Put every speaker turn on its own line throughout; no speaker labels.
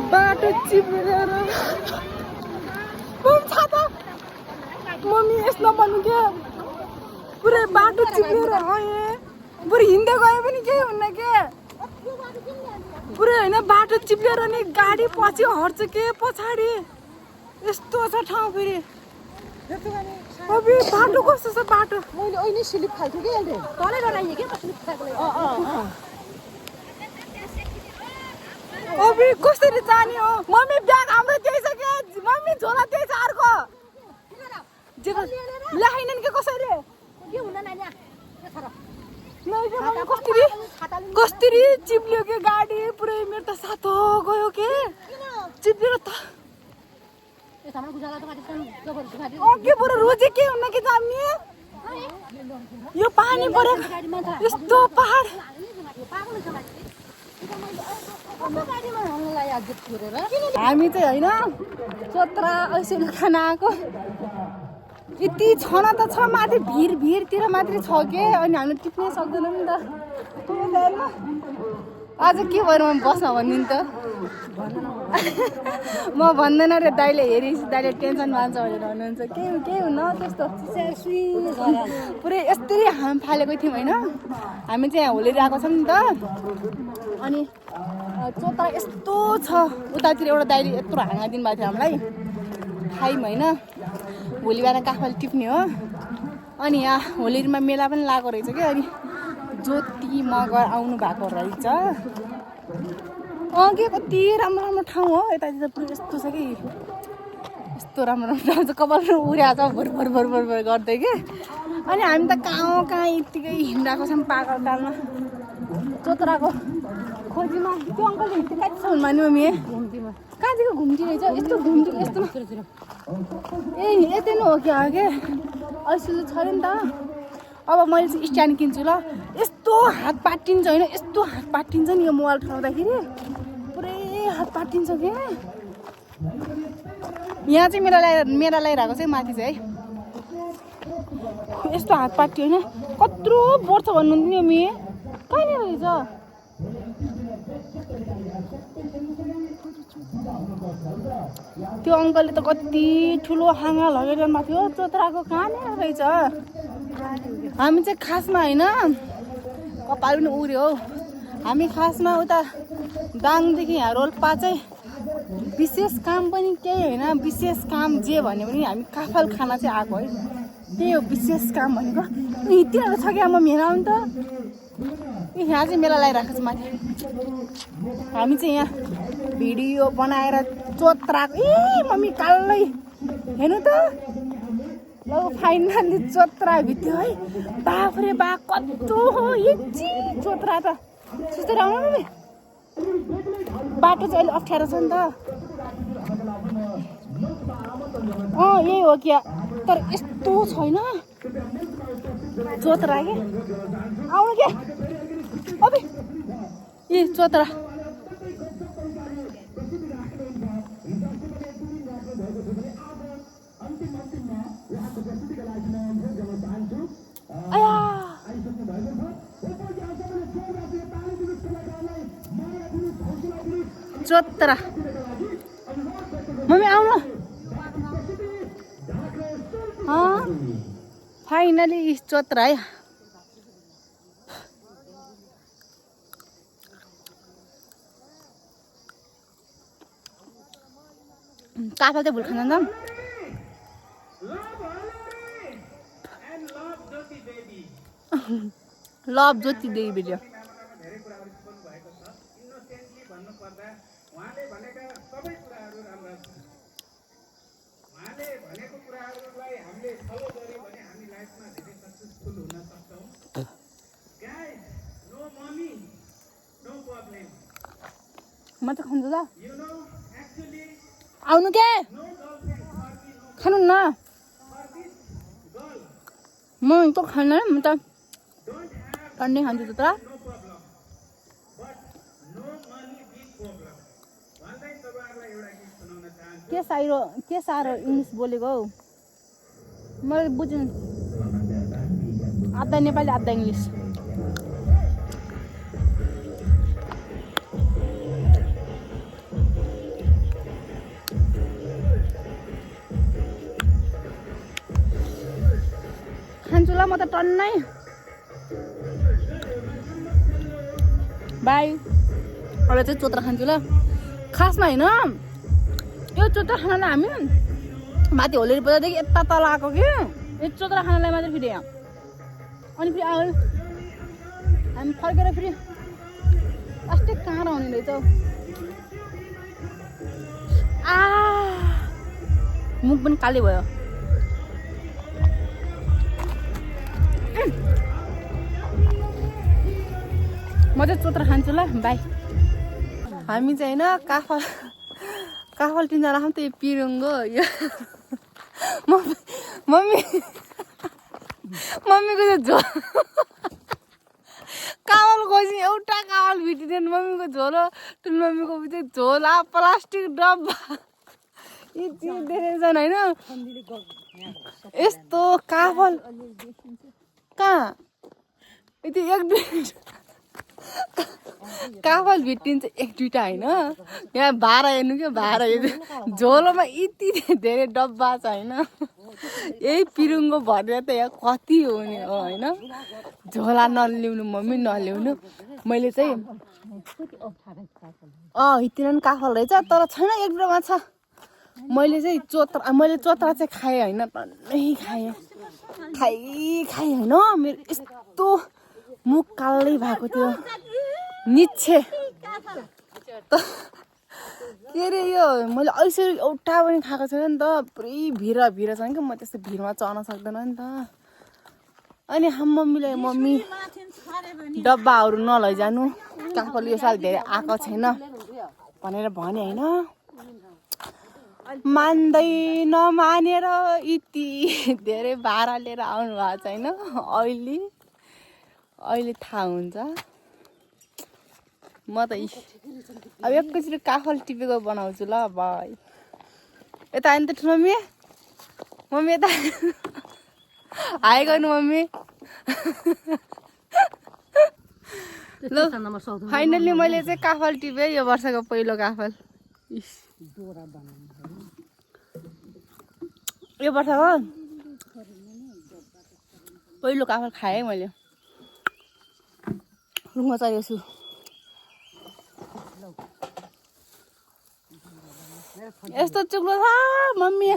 बाटो चिप्लेर मम्मी यस्तो भन्नु के पुरै बाटो चिप्लेर आएँ पुरै हिँड्दै गयो पनि केही हुन्न के पुरै होइन बाटो चिप्लेर नि गाडी पछि हट्छ के पछाडि यस्तो छ ठाउँ फेरि अबे बाटो कस्तो छ बाटो
मैले अहिले स्लिप खाल्छु के अहिले तलै डराइए के स्लिप खाएको
अबे कसरी जाने हो मम्मी ब्याग हाम्रो त्यही छ के मम्मी झोला त्यही छ अर्को ल्याएनन् के कसैले
के हुन नानी
कसरी चिप्ल्यो के गाडी पुरै मेरो त सातो गयो के चिप्लेर त अघि बरु रोजे के हुन्न कि जाम्ने यो पानी परेको यस्तो पहाड हामी चाहिँ होइन चोत्रा ऐसेल खाना आएको यति छन त छ माथि भिरतिर मात्रै छ के अनि हामीले टिप्नै सक्दैनौँ नि त आज के भएर म बस्न भन्नु नि त म भन्दैन रे दाइले हेरेपछि दाइले टेन्सन मान्छ भनेर भन्नुहुन्छ केही हुन्न त्यस्तो पुरै यस्तै हामी फालेको थियौँ होइन हामी चाहिँ यहाँ होली आएको छौँ नि त अनि चोत्रा यस्तो छ उतातिर एउटा दाइले यत्रो हाँगा दिनुभएको थियो हामीलाई खायौँ होइन भोलि बिहान काफल टिप्ने हो अनि यहाँ होलीमा मेला पनि लागेको रहेछ कि अनि ज्योति मगर आउनु भएको रहेछ के कति राम्रो राम्रो ठाउँ हो यतातिर पुरै यस्तो छ कि यस्तो राम्रो राम्रो ठाउँ छ कपाल उड्याएको छ भर गर्दै कि अनि हामी त कहाँ यत्तिकै हिँडाएको छौँ पागल टालमा चोत्राको खोजीमा त्यो अङ्कल हिँड्थ्यो कति छ भन्नु मम्मी घुम्तीमा कहाँदेखि घुम्ती रहेछ यस्तो घुम्ती यस्तो ए यतै नै हो कि ऐसो छ अरे नि त अब मैले चाहिँ स्ट्यान्ड किन्छु ल यस्तो हात पाटिन्छ होइन यस्तो हात पाटिन्छ नि यो मोबाइल उठाउँदाखेरि पुरै हात पाटिन्छ के यहाँ चाहिँ मेरा लगाइरहेको चाहिँ माथि चाहिँ है यस्तो हात पाट्यो होइन कत्रो पर्छ भन्नुहुन्थ्यो नि मे कहाँनिर रहेछ त्यो अङ्कलले त कति ठुलो हाँगा लगाइरहनु भएको थियो चोत्राको कहाँनिर रहेछ हामी चाहिँ खासमा होइन कपाल पनि उड्यो हौ हामी खासमा उता दाङदेखि यहाँ रोल्पा चाहिँ विशेष काम पनि केही होइन विशेष काम जे भन्यो भने हामी काफल खाना चाहिँ आएको है त्यही हो विशेष काम भनेको तिनीहरू छ कि म मेला आउनु त यहाँ चाहिँ मेला लगाइरहेको छ माथि हामी चाहिँ यहाँ भिडियो बनाएर चोत्राको ए मम्मी कालै हेर्नु त ल फाइनली चोत्रा भित्यो है बाफरे बा कस्तो हो यति चोत्रा त सुतेर आउनु नि बाटो चाहिँ अहिले अप्ठ्यारो छ नि त यही हो क्या तर यस्तो छैन चोत्रा के आउनु के अबे ए चोत्रा चोत्रा मम्मी आउनु फाइनली चोत्रा है काफल चाहिँ भुल खाँदैन लभ ज्योति देवी भिडियो म त खान्छु त आउनु के खानु न म त खान्न म त टन्नै खान्छु त के साह्रो इङ्ग्लिस बोलेको हौ मैले बुझ्नु आधा नेपाली आधा इङ्ग्लिस ल म त टन्नै बाई अब चाहिँ चोत्रा खान्छु ल खासमा होइन यो चोत्रा खानालाई हामी माथि होलेरी बजारदेखि यता तल आएको कि यो चोत्रा खानालाई मात्रै फेरि यहाँ अनि फेरि आयो हामी फर्केर फेरि अस्ति कहाँ आउने रहेछ मुख पनि काली भयो म चाहिँ चोत्रा खान्छु ल बाई हामी चाहिँ होइन काफल तिनजना खाऊँ त्यही पिरुङ्गो यो मम्मीको चाहिँ झोल कावल खोजी एउटा कावल भिटिँदैन मम्मीको झोलो त्यो मम्मीको चाहिँ झोला प्लास्टिक डब्बा यति धेरै छन् होइन यस्तो काफल कहाँ यति एक दुई काफल भिटिन्छ एक दुईवटा होइन यहाँ भाडा हेर्नु क्या भाडा झोलोमा यति धेरै डब्बा छ होइन यही पिरुङ्गो भरेर त यहाँ कति हुने हो होइन झोला नल्याउनु मम्मी नल्याउनु मैले चाहिँ हिँड्न पनि काफल रहेछ तर छैन एक दुईवटामा छ मैले चोत्रा चाहिँ खाएँ होइन टन्नै खाएँ होइन मेरो यस्तो मुख कालै भएको थियो निच्छे के अरे यो मैले ऐसे एउटा पनि खाएको छैन नि त पुरै भिर छ नि क्या म त्यस्तो भिरमा चढ्न सक्दैन नि त अनि मम्मीलाई मम्मी डब्बाहरू नलैजानु काफल यो साल धेरै आएको छैन भनेर भने होइन मान्दै नमानेर यति धेरै भाडा लिएर आउनु भएको छैन अहिले थाहा हुन्छ म त अब एकैचोटि काफल टिपेको बनाउँछु ल भाइ यता आयो नि त मम्मी यता हाई गर्नु मम्मी ल फाइनल्ली मैले चाहिँ काफल टिपेँ यो वर्षको पहिलो काफल यो वर्षको पहिलो काफल खाएँ मैले रुङमा चढेको छु यस्तो चुक्लो छ मम्मी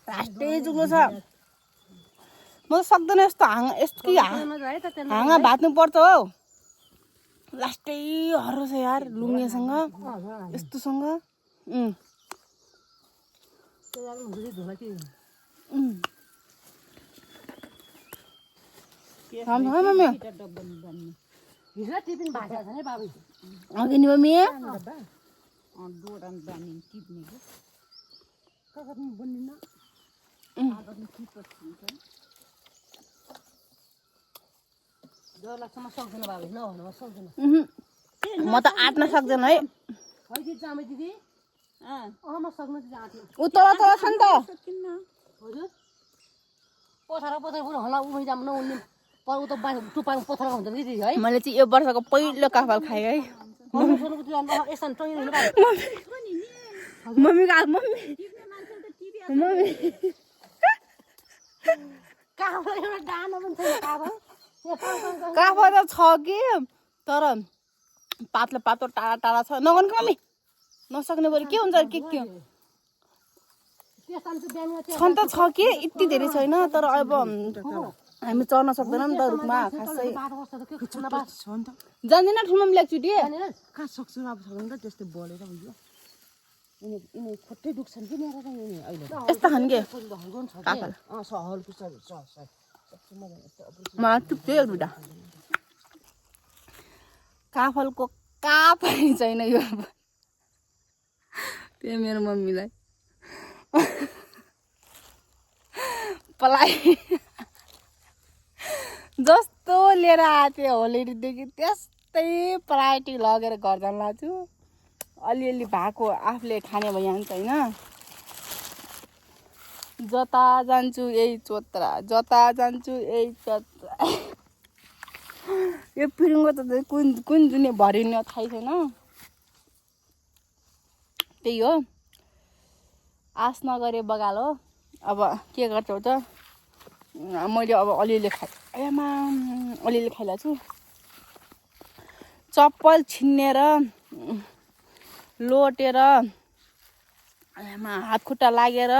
लास्टै चुक्लो छ म सक्दैन यस्तो हाँगा भात्नु पर्छ हौ लास्टै हरो छ यार लुङ्गेसँग यस्तोसँग अघि नि मम्मी म त आँट्न सक्दैन है ऊ तल छ नि त मैले चाहिँ यो वर्षको पहिलो काफल खाएँ है काफल त छ कि तर पातलो टाढा टाढा छ नगर्नु मम्मी नसक्ने बरु के हुन्छ के छन् त छ कि यति धेरै छैन तर अब हामी चढ्न सक्दैनौँ नि त रुखमा खासै जान्दैन ठुलो पनि एकचोटि
कहाँ सक्छु अब सक्नु त त्यस्तै बढेर हुन्छ खोट्टै दुख्छन् कि
यस्तो खानु के काफल मलाई टुक्यो एक दुईवटा काफलको पनि छैन यो त्यो मेरो मम्मीलाई पलाइ जस्तो लिएर आएको थियो होलीदेखि त्यस्तै पराइटी लगेर घर जान लाग्छु अलिअलि भएको आफूले खाने भइहाल्छ होइन जता जान्छु यही चोत्रा यो पिरुङ्गो त कुन जुने भरिने थाहै छैन त्यही हो आश नगरे बगाल हो अब के गर्छौ त मैले अब अलिअलि अलिअलि खाइरहेको छु। चप्पल छिन्नेर लोटेर हात खुट्टा लागेर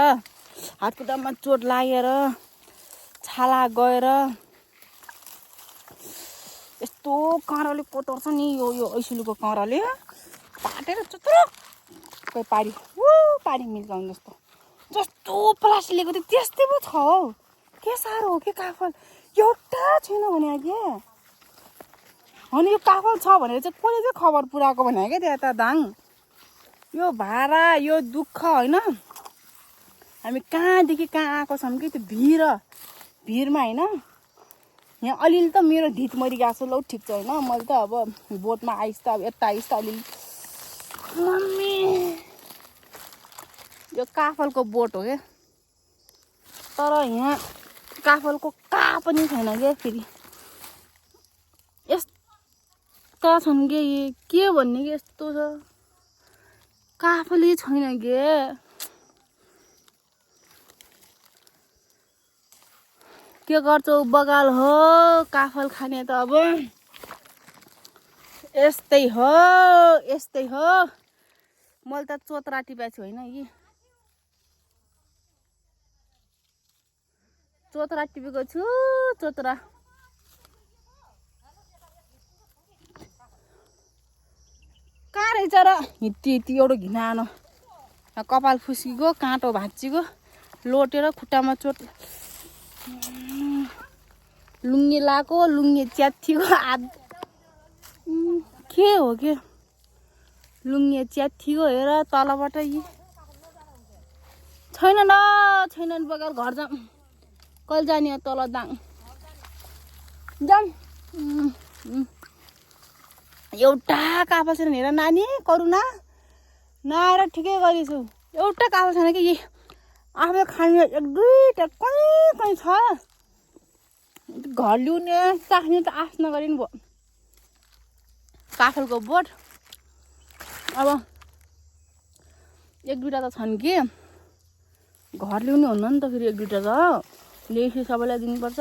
हात खुट्टामा चोट लागेर छाला गएर यस्तो कँराले कोतर्छ नि यो ऐसुलुको कँराले पाटेर चुत्रुक्कै पारी पारी मिल्काउने जस्तो प्लास्टिक लिएको थियो त्यस्तै पो छ हौ। के साह्रो हो कि काफल एउटा छैन भने क्या अनि यो काफल छ भनेर चाहिँ कसले चाहिँ खबर पुऱ्याएको भने क्या त्यहाँ त दाङ यो भाडा यो दुःख होइन हामी कहाँदेखि कहाँ आएको छौँ कि त्यो भिरमा होइन। यहाँ अलिअलि त मेरो धित मरिगएको छ लौ ठिक छ होइन। मैले त अब बोटमा आइस त अब यता आइस त अलिअलि मम्मी यो काफलको बोट हो क्या तर यहाँ काफलको का पनि छैन क्या फेरि यस्ता छन् के भन्ने कि यस्तो छ काफलै छैन के गर्छौ बगाल हो काफल खाने त अब यस्तै हो मैले त चोतरा टिपेको छु होइन कि चोतरा टिपेको छु चोतरा कहाँ रहेछ र हित्ती एउटा घिनानो कपाल फुस्किएको काँटो भाँचिएको लोटेर खुट्टामा चोट लुङ्गे लाएको लुङ्गे च्यात्थीको के हो के लुङ्गे च्यात्थीको हेर तलबाट छैन बगाल घर जाऊँ कहिले जाने तल दाङ जाऊँ एउटा काफल छैन हेर नानी करुणा नआएर ठिकै गरेछौ एउटा काफल छैन कि आफूले खाने एक दुईवटा कहीँ छ घर ल्याउने राख्ने त आश नगरी नि भयो काफलको बोट अब एक दुईवटा त छन् कि घर ल्याउने हुन्न नि त फेरि एक दुईवटा त ल्याएपछि सबैलाई दिनुपर्छ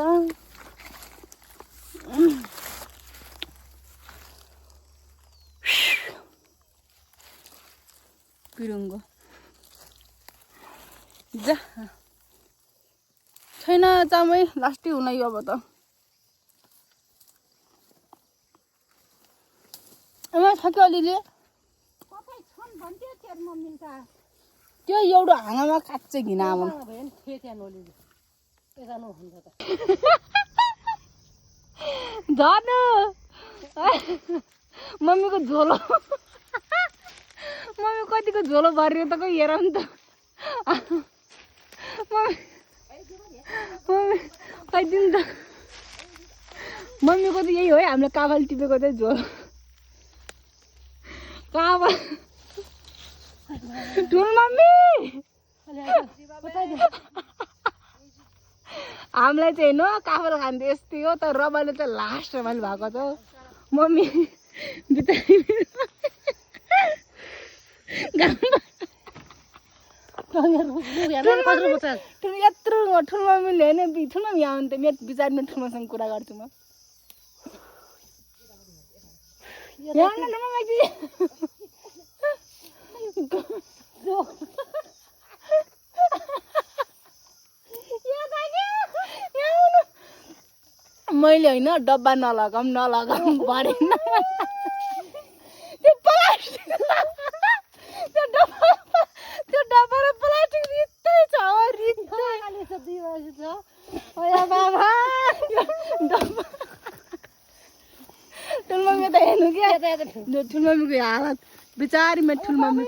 पिरुङ्गो जा छैन चामै लास्टै हुन यो अब त छ कि अलिअलि त्यो एउटा हाँगामा काट्छ घिना झन् मम्मीको झोलो मम्मी कतिको झोलो भरियो त कोही हेर नि त कहिदिन त मम्मीको त यही हो है हामीले काफल टिपेको चाहिँ झोलो काफल ठुल मम्मी हामीलाई चाहिँ होइन काफल खानु यस्तै हो तर रमाइलो चाहिँ लास्टमा मैले भएको छ मम्मी यत्रो ठुलो मम्मीले होइन ठुलो यहाँ आउनु त मेरो बिचारमा ठुलोसँग कुरा गर्छु म मैले होइन डब्बा नलगाऊँ भरेन त्यो डब्बा र प्लास्टिक रित्तै छ ठुलमम्मी त हेर्नु क्या ठुलमम्मीको हालत बिचारी मेरो ठुलमम्मी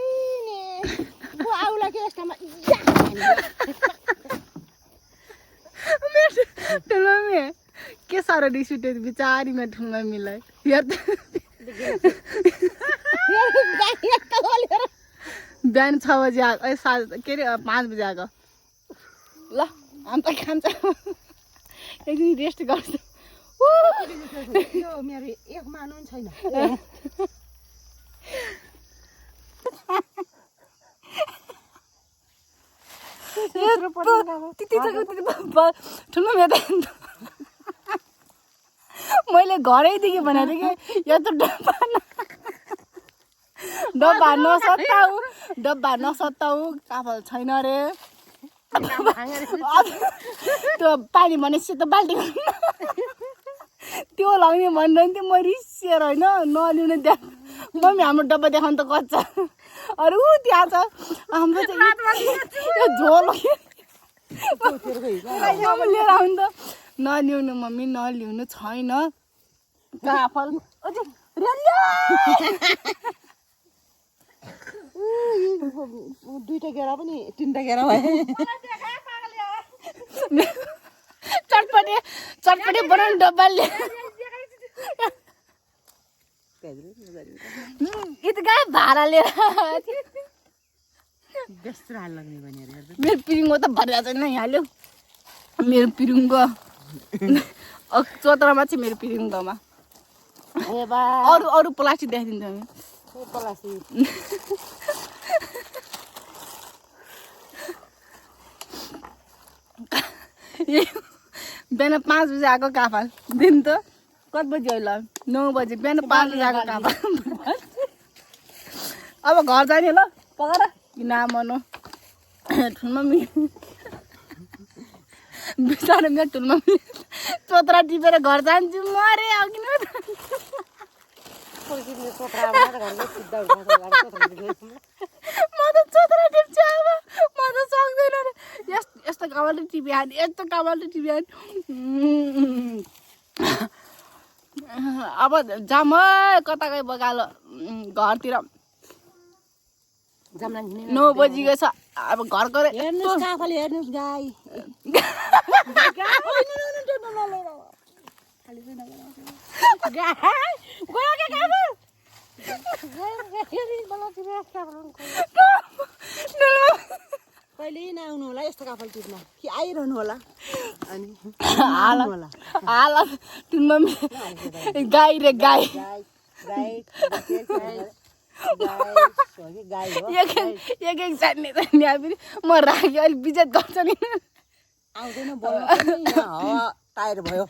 ठुलमम्मी के साह्रो रिस उठ्यो बिचारी मेरो ठुलमम्मीलाई बिहान 6 बजी आएको के अरे 5 बजी आएको ल अन्त खान्छ एकदिन रेस्ट गर्छ
मेरो एक मानु छैन
ठुलो मेदा मैले घरैदेखि भनेको थिएँ कि यत्रो डब्बा नसत्ताऊ काफल छैन रे त्यो पानी भने सेतो बाल्टी त्यो लाउने भन्नुहुन्थ्यो म रिसिएर होइन नलिउने त्यहाँ मम्मी हाम्रो डब्बा देखाउनु त कच्चा अरू त्यहाँ छ हाम्रो चाहिँ झोल लिएर आउनु त नलिउनु मम्मी नलिउनु छैन काफल
दुईटा गेडा पनि तीनटा गेडा भयो
चटपटे बनाउने डब्बा यतिकै भाडा लिएर
व्यस्त लाग्ने भनेर
मेरो पिरिङको त भरिया छैन यहाँले मेरो पिरिङको चोत्रमा चाहिँ मेरो पिरिङकोमा अरू प्लास्टिक देखाइदिन्छ हामी बिहान 5 बजी आएको काफल दिन त कति बजी होला 9 बजी बिहान 5 बजी आएको काफल अब घर जाने ल पकाएर किन मनो ठुलो बिचारा मेरो ठुलो चोत्रा टिपेर घर जान्छु मरे किन म त चोत्रा टिप्छु अब म त सक्दैन रे यस्तो कामले टिपिहाल्ने यस्तो कामले टिपिहाल्ने अब जाम कता गयो बगालो घरतिर 9 बजी गएछ अब घरको
हेर्नुहोस् गाई कहिले नआउनु होला यस्तो काफल टिप्न कि आइरहनु होला अनि
हाल मम्मी गाई रे गाई एक जान्ने फेरि म राखेँ अहिले बिजत गर्छ नि
आउँदैन बोल्नु टायर भयो